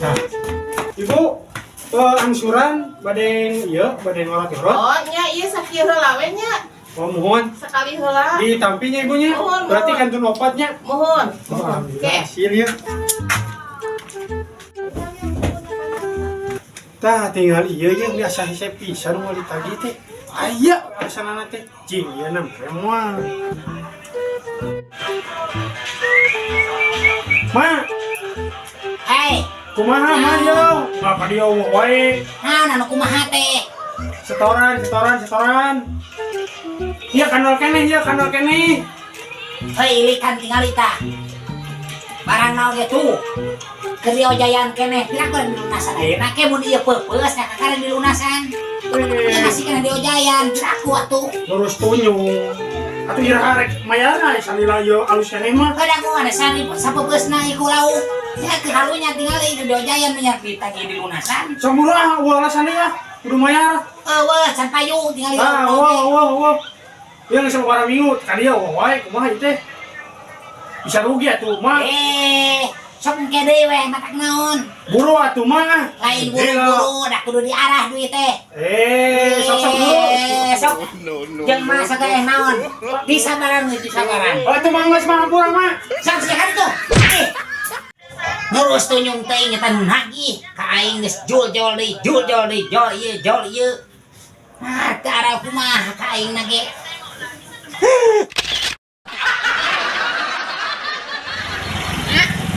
Nah, Ibu, angsuran bade ieu, bade ngorot-ngorot. Oh, nya ieu sakieu heula we nya. Oh, muhun. Sekali heula. Ditampinya ibunya. Muhun, Berarti muhun. Kantun opatnya. Muhun. Oh, alhamdulillah Oke. hasil ya. Tah tinggal iya ya biasa hese pisan mau ditagih teh. Aya alasanana teh. Cing ieu na moal. Ma, Hei, kumaha ma yo? Maka dia wae. Naon anu kumaha teh? Setoran, setoran, setoran. Iya kanal keneh, iya kanal keneh. Hei, ilikan tingali tah. Barang naon ge tuh? Keur diojayan keneh, pira keur dilunasan ayeuna ke mun ieu peupeus nya kakara dilunasan. Ieu masih kena diojayan, piraku atuh. Lurus tunyung. Atuh iraha rek mayarna salila ieu alus keneh mah. Kadang ada sani sapeupeusna ieu ku lauk. Ya ke halunya tingali di diojayan nya ditagih dilunasan. Sok murah ulah alasan ya. Kudu mayar. Eueuh, can payu tingali. Ah, wah, wah, wah. Ieu geus sababaraha minggu ka dieu wah wae kumaha ieu teh. Bisa rugi atuh mah. Eh, sok engke deui we matak naon. Buru atuh mah. Lain buru-buru, dah kudu diarah duit teh. Eh, sok sok dulu. Eh, sok. Jeung masa ge naon? Disabaran we, disabaran. Oh, itu mah geus mah hampura mah. Sok siakan tuh. Eh. Ngurus tunyung teh ingetan nagih ka aing geus jul jol deui, jul jol deui, jol ieu, jol ieu. Nah, teu arah kumaha ka aing na ge.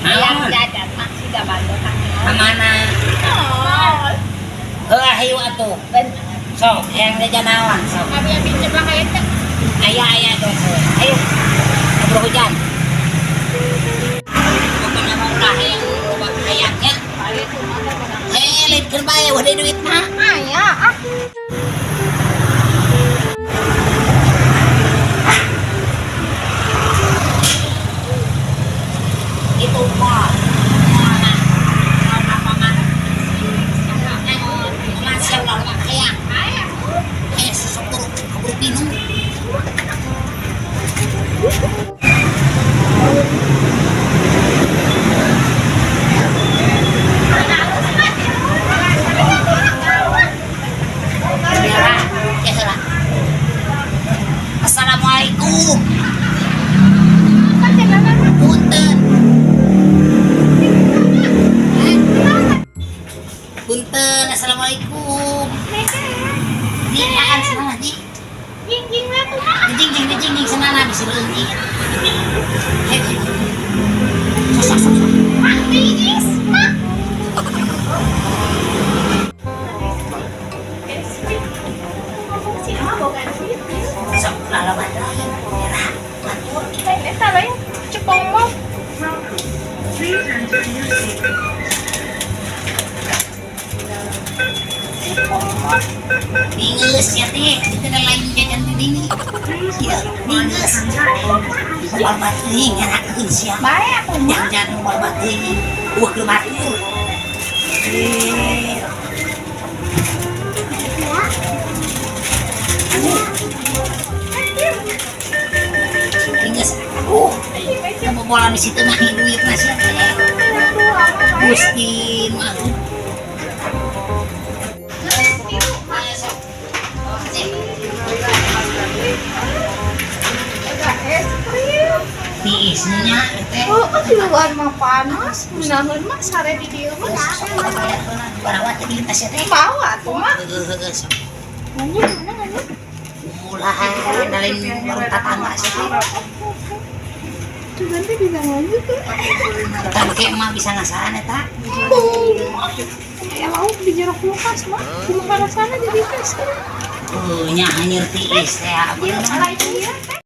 Hayang Naon? jajan mak siga bandot. Ka mana? Oh, Heuh, hayu atuh. Sok, hayang jajan naon sok. Kami ambil coba kayak teh. Aya aya tuh. Ayo. Keburu hujan. Bukan nama ulah hayang loba hayangnya. Eh, lain keur bae wah duit mah. Aya ah. Itu mah. Mana? Apa mah? Masih ulah loba hayang. Eh, susuk turun keburu pinung. Heula, ya heula. Assalamualaikum. Punten. Hah? Punten, assalamualaikum. Di makan sana di. Jing jing we tuh mak. Dijing jing dijing jing sana bisa leungit. Hei. Sok sok sok. Mak tiis mak. Ngomong sih mah boga duit. Sok lalaban deui. Era batur. Lain eta lain cepong mah. Cepong mah. Dingeus ya teh, itu lain jajan di dini. Ieu dingeus. Moal teuing ngerakeun sia. Bae atuh mah. Jangan moal teuing. Eueuh keur batur. Eh. Dingeus. Kamu bola di situ mah duit mah sia teh. Gusti mah. Sok. Sip. Es krim. Tiisnya teh. Oh, di luar mah panas. Munaheun mah sare di dieu mah. Barawat teh lintas ya teh. Bawa atuh mah. Heeh, heeh, sok. Nanya mana nanya? Ulah lain warung tetangga sih. Tuh nanti bisa lanjut tuh. Kan ke emak bisa ngasaan eta. Kayak lauk di jero kulkas mah. Kumaha rasana jadi es krim. Oh, nya hanyeur tiis teh. Iya, lain ieu teh.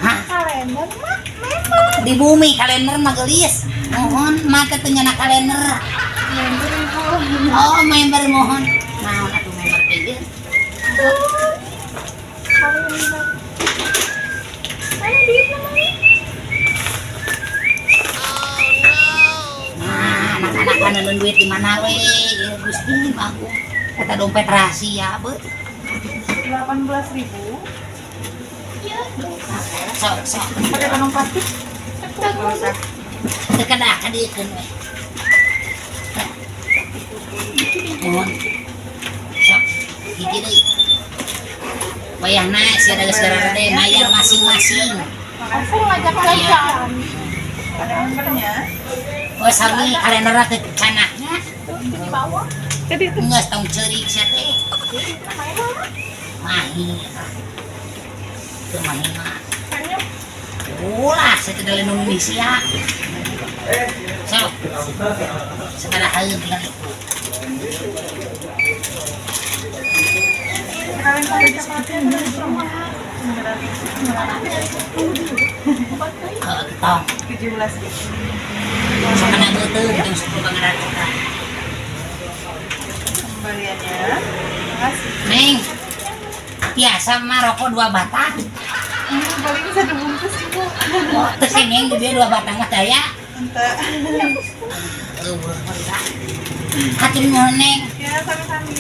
Hah? Kalender mah memang. Di bumi kalender mah geulis. Mohon mah teh teu nyana kalender. Oh, member mohon. Naon atuh member teh ieu? Kalender. Mana duit namanya? Nah, anak-anak kan neundeun duit di mana we? Ya Gusti aku. Eta dompet rahasia, beuh. 18.000. Sok, sok. Pakai kantong plastik. Teu kedah kadieukeun we. Nuhun. Sok, hiji deui. Wayahna sia da geus gararede mayar masing-masing. Aku ngajak jajan. Ada nomornya. Oh, sami kalenderna ke canaknya. Tuh, di bawah. Jadi itu Geus tong ceurik sia teh. Mahi. Teu mahi mah. Ulah, saya tidak lindungi sia. Sok. Sabaraha tinggal itu. Kalian cari coklatnya. Heeh, tong. 17.000. Sok kana beuteung tong sepuluh pangeran coklat. Kembaliannya. Makasih. Neng. Biasa mah rokok dua batang. Paling satu bungkus, Ibu. Oh, teu kengeng di dia dua batang mah daya. Ente. Eueuh, hatur nuhun, Neng. Ya, sami-sami.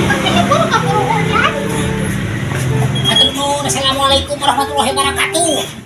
Tapi ibu kaburu hujan. Hatur nuhun. Assalamualaikum warahmatullahi wabarakatuh.